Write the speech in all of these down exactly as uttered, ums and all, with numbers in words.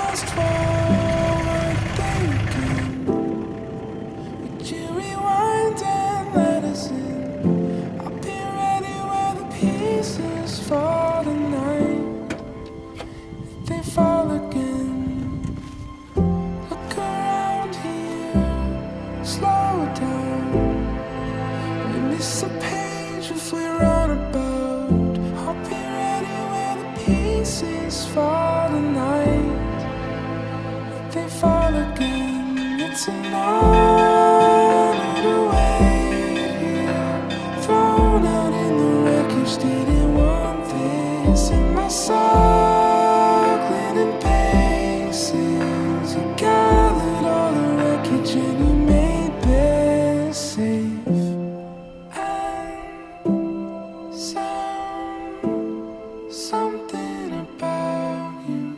Fast forward thinking. Would you rewind and let us in? I'll be ready when the pieces fall tonight. If they fall again, look around here, slow down. We miss a page if we run about. I'll be ready when the pieces fall tonight. If they fall again, it's an honor to wait here. Thrown out in the wreckage, didn't want this. In my sock linen paces, you gathered all the wreckage and you made beds safe. And sound, something about you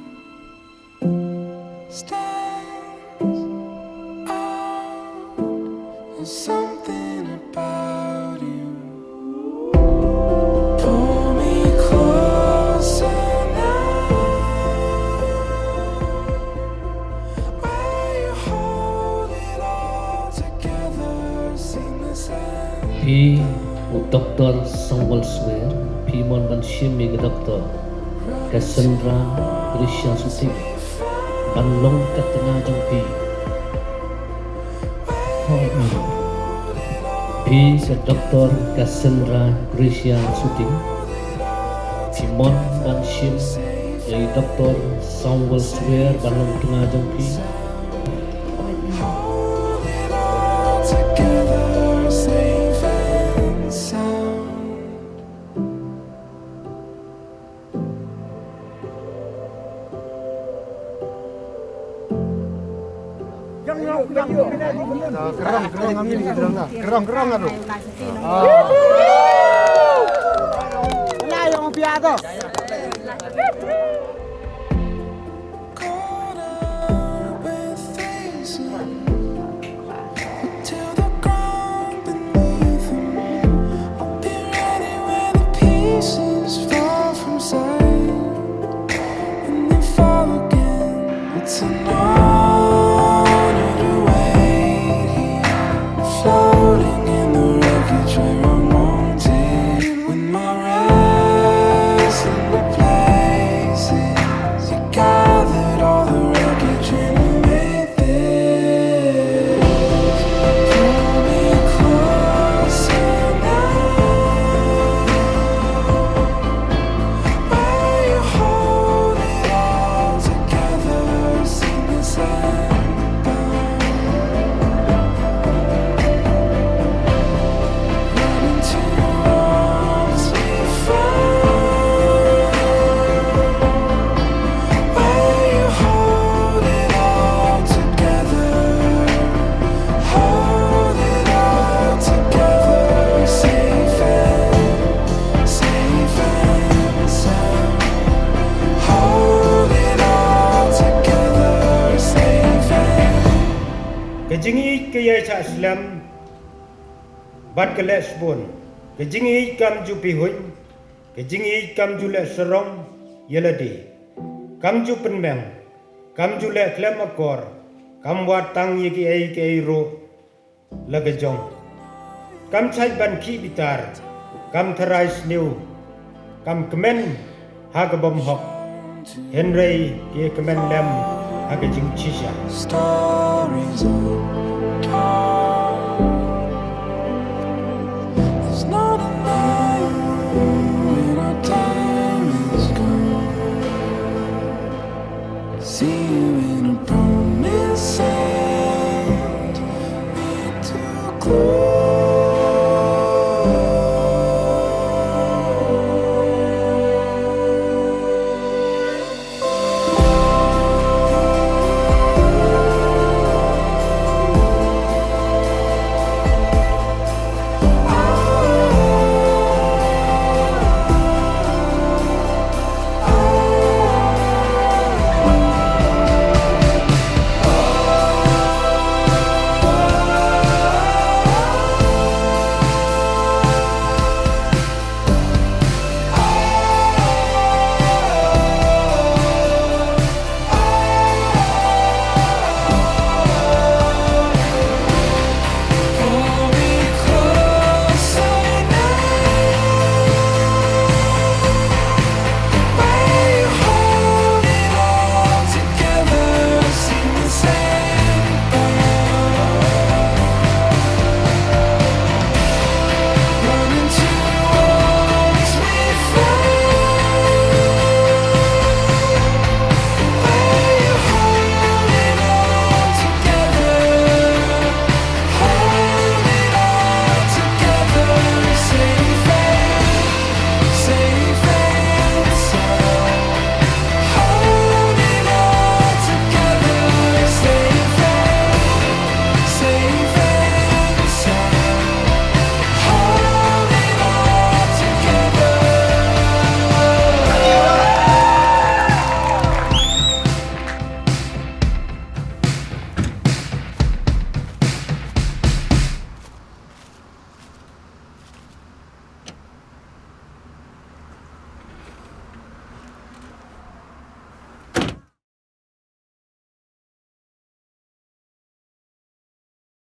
stands out. There's something about you. Pull me closer now. Where you hold it all together, sing the same. Phi u Doktor Samuel Swer, phi mon ban shim ïa ka Doktor Cassandra Gracia Suting ban long ka tnga jong phi. Phi ka Doktor Cassandra Gracia Suting, phi mon ban shim ïa u Doktor Samuel Swer ban long tnga jong phi. Kerang, kerang, amin, kerang, kerang, kerang, aduh. Ah. Caught up with things till the ground beneath me. I'll be ready when the pieces fall from sight. And they fall again. It's an honor to wait here, floating in the wreckage where I'm wanted. When my restless places, you gathered all the wreckage and you made this. Pull me closer now. Where you hold it all together, sing the same. Ka jingïeit ka ïai shah slem bad ka leh shibun. Ka jingïeit kam ju pynhuiñ, ka jingïeit kam ju leh sarong ïa lade, kam ju pynmeng, kam ju leh khlem akor, kam wad tang ïa kiei kiei ruh la ka jong. Kam shait ban khih bitar, kam tharai sniew, kam kmen ha ka bymhok, hynrei ki kmen lem ha ka jingshisha. Stories are told. There's not a night when our time is gone. See you